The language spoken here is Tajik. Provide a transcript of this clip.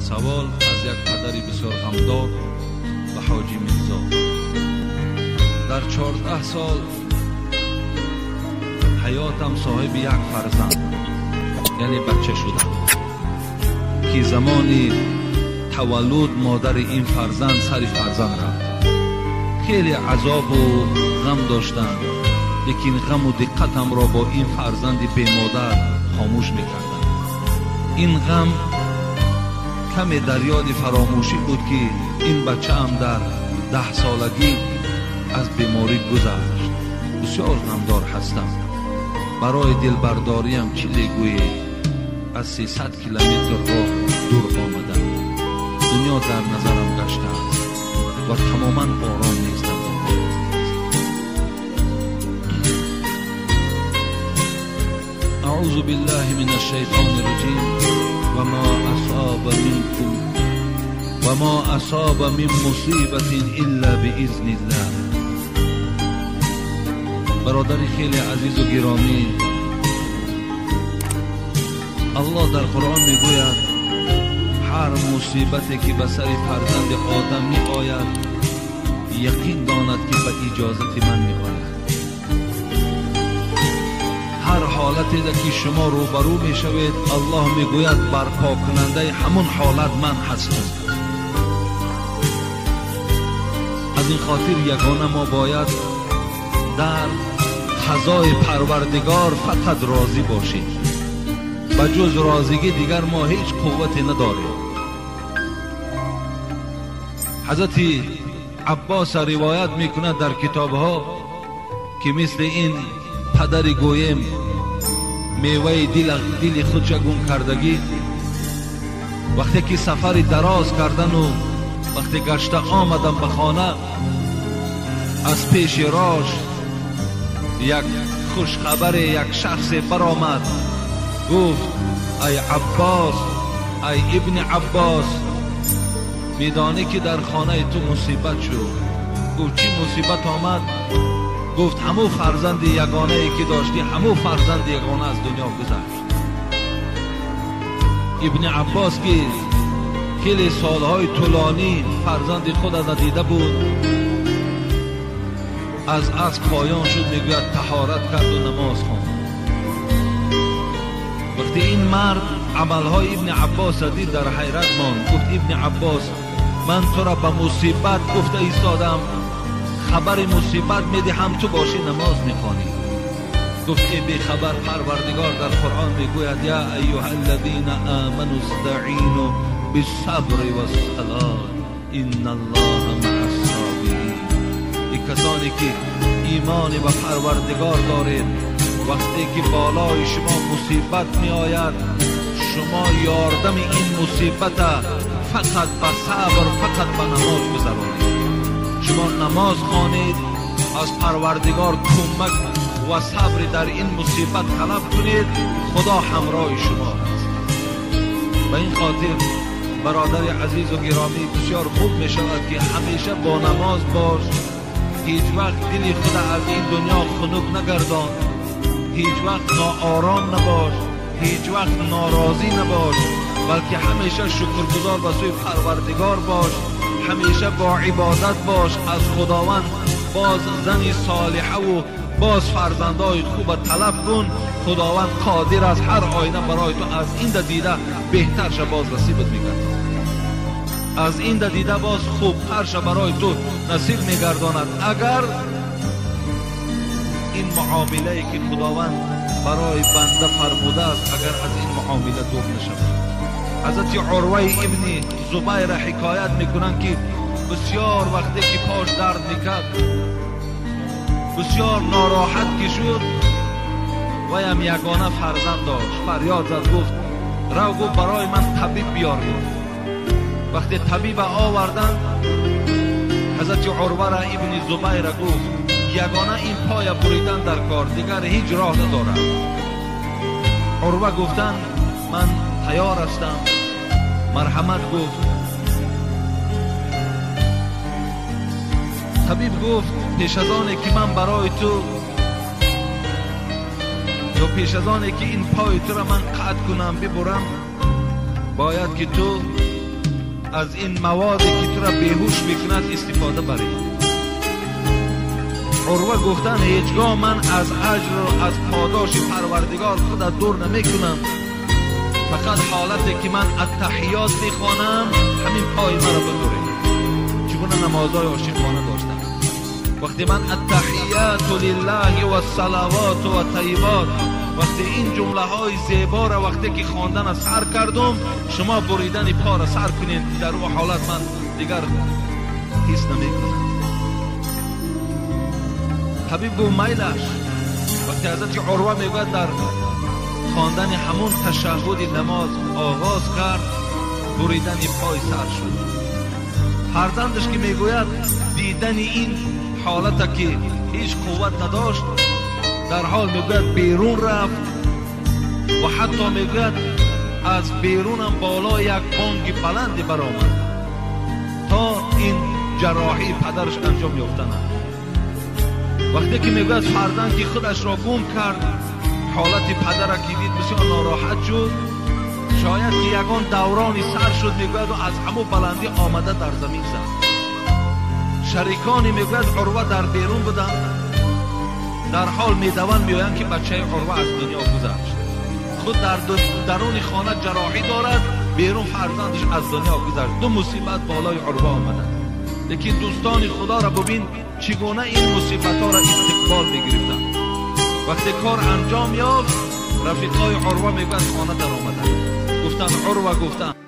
Савол аз як падари бисёр ғамдор ба Ҳоҷӣ Мирзо. Дар 14 сол ҳаётам соҳиби як фарзанд, яъне бача шудам, ки замони таваллуд модари ин фарзанд сари фарзанд рафт. Хеле азобу ғам доштам, лекин ғаму диққатамро бо ин фарзанди бемодар хомӯш мекардам. Ин ғам каме дар ёди фаромӯшӣ буд, ки ин бачаам дар 10 солагӣ аз беморӣ гузашт. Бисёр ғамдор ҳастам. Барои дилбардориам чӣ мегӯед? Аз 300 километр роҳ дур омадам. Дунё дар назарам гаштааст ва тамоман ором нестам. أعوذ بالله من الشيطان الرجيم. وما أصاب منكم وما أصاب من مصيبة إلا بإذن الله. برادر خیلی عزیز و گرامی، الله در قرآن میگوید هر مصیبتی که به سر فرزند آدم می آید یقین داند که به اجازت من می آید. هر حالتی که شما روبرو می شوید الله می گوید برپا کننده همون حالت من هستم. از این خاطر یگانه ما باید در قضای پروردگار فقط راضی باشیم. و جز راضیگی دیگر ما هیچ قوتی نداریم. حضرت عباس روایت میکند در کتابها که مثل این پدر گویم میوه دل خودش گم کردگی، وقتی که سفر دراز کردن و وقتی گشته آمدم به خانه، از پیش راش یک خوشخبر یک شخص برآمد، گفت ای عباس، ای ابن عباس، میدانی که در خانه تو مصیبت شد. گفت چی مصیبت آمد؟ گفت همو فرزند یگانه ای که داشتی، همو فرزند یگانه از دنیا گذشت. ابن عباس که خیلی سالهای طولانی فرزند خود را ندیده بود، از اسب پایان شد، میگوید طهارت کرد و نماز خواند. وقتی این مرد عملهای ابن عباس را دید در حیرت ماند. گفت ابن عباس، من تو را به مصیبت گفته ایستادم، خبر مصیبت میدهم، تو باشی نماز میخوانی. گفت ای بیخبر، پروردگار در قرآن میگوید یا ایها الذین آمنوا استعینوا بالصبر والصلاة ان الله مع الصابرین. ای کسانی که ایمان به پروردگار دارید، وقتی که بالای شما مصیبت می آید، شما یاردم این مصیبت فقط به صبر، فقط به نماز گذرانید. شما نماز خوانید، از پروردگار کمک و صبر در این مصیبت طلب کنید، خدا همراه شما است. به این خاطر برادر عزیز و گرامی، بسیار خوب می شود که همیشه با نماز باش، هیچ وقت دل خود از این دنیا خنک نگردان، هیچ وقت ناآرام نباش، هیچ وقت ناراضی نباش، بلکه همیشه شکرگزار به سوی پروردگار باش، همیشه با عبادت باش، از خداوند باز زنی صالحه و باز فرزندای خوب طلب کن. خداوند قادر از هر آینه برای تو از این دیده بهتر شه باز نصیبت میگرداند، از این دیده باز خوبتر شه برای تو نصیب میگرداند. اگر این معامله که خداوند برای بنده فرموده است، اگر از این معامله دور نشود. حضرت عروه ابن زبیر حکایت میکنند که بسیار وقتی که پاش درد میکرد، بسیار ناراحت که شد، ویم یگانه فرزند داشت، فریاد زد گفت رو، گفت برای من طبیب بیار. گفت وقتی طبیب آوردن، حضرت عروه را ابن زبیر گفت یگانه این پای بریدن در کار، دیگر هیچ راه ندارد. عروه گفتن من تیار هستم، مرحمت. گفت طبیب گفت پیش از آنه که من برای تو یا پیش از آنه که این پای تو را من قطع کنم ببرم، باید که تو Аз ин маводе ки тура беҳуш мекунад истифода баред. Урва гуфтан ҳеҷгоҳ ман аз аҷр ва аз подоши Парвардигор худа дур намекунам. Фақат ҳолате ки ман аттаҳиёт мехонам ҳамин пои маро бибуред. Чигуна намозҳои ошиқона доштам. Вақте ман аттаҳиёту лиллаҳи вассалавоту ваттайибот, вақте ин ҷумлаҳои зеборо вақте ки хондана сар кардум, шумо буридани пора сар кунед. Дар он ҳолат ман дигар ҳис намекунам. Ҳабиб гуфт майлаш. Вақте ҳазрати Урва мегӯяд дар хондани ҳамон ташаҳҳуди намоз оғоз кард, буридани пой сар шуд. Фарзандаш ки мегӯяд дидани ин ҳолата ки ҳеҷ қувват надошт, дар ҳол мегӯяд берун рафт ва ҳатто мегӯяд аз берунам боло як бонги баланде баромад то ин ҷарроҳии падараш анҷом ёфтанад. Вақте ки мегӯяд фарзанд ки худашро гум кард, ҳолати падара ки дид бисёр нороҳат шуд. Шояд ки ягон даврони сар шуд, мегӯяд аз ҳамон баландӣ омада дар замин зад. Шарикони мегӯяд Урва дар берун буданд, дар ҳол медаванд меоянд ки бачаи Урва аз дунё гузашт. Худ дар даруни хона ҷарроҳӣ дорад, берун фарзандаш аз дунё гузашт. Ду мусибат болои Урва омаданд. Лекин дӯстони Худоро бубин чӣ гуна ин мусибатҳоро истиқбол мегирифтанд. Вақте кор анҷом ёфт, рафиқҳои Урва мегӯянд хона даромаданд. Гуфтанд Урва, гуфтанд